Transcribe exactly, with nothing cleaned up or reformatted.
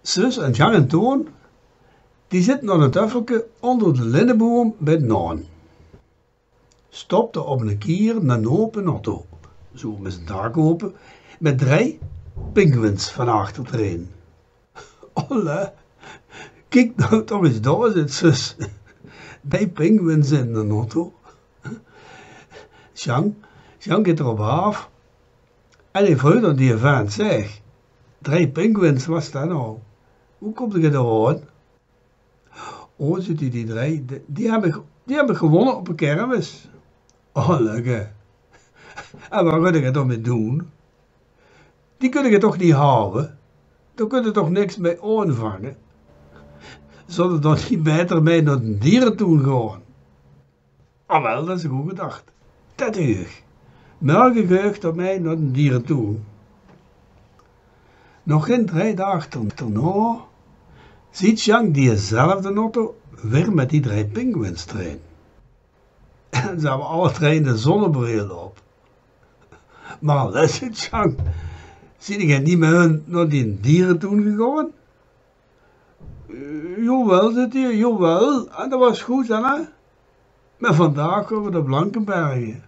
Zus en Sjang en Toon, die zitte aan 't töffelke ónger de linneboum bij de Noon. Stopde op 'ne kier 'nen ope notto, zoe mit zien dak ope, mit drei pinguïns van achter d'rin. Olle, kiek noe toch ins dao, zit zus. Drei pinguïns in de notto. Sjang, Sjang geit d'rop aaf. En hae vreug dan die vent: "Zeg, drei pinguïns, wat is dat noe? Hoe kómde geer dao aan?" "O," zit die, "die drei, die, die höb ich, die höb ich gewónne op 'n kermis." "O, lekker. En wat kónde geer dao mit doon? Die kónde geer toch neet hawwe? Dao kónde geer toch niks mit aanvange? Zólle v'r dan neet baeter mit nao de dierentoen gaon?" "Awel, dat is good gedach. Dat doon ich. Mörge gaon ich d'rmit nao de dierentoen." Nog gein drei daag d'rnao ziet Sjang diezelfde notto weer mit die drei pinguïns d'rin. En ze höbbe alle drei 'ne zónnebril op. "Mer allei," ziet Sjang, "zit geer neet mit hun nao de dierentoen gegaon?" "Jaowel," ziet hae, "jaowel. En dat waas good, hè. Mer vandaag gaon v'r nao Blankenberge."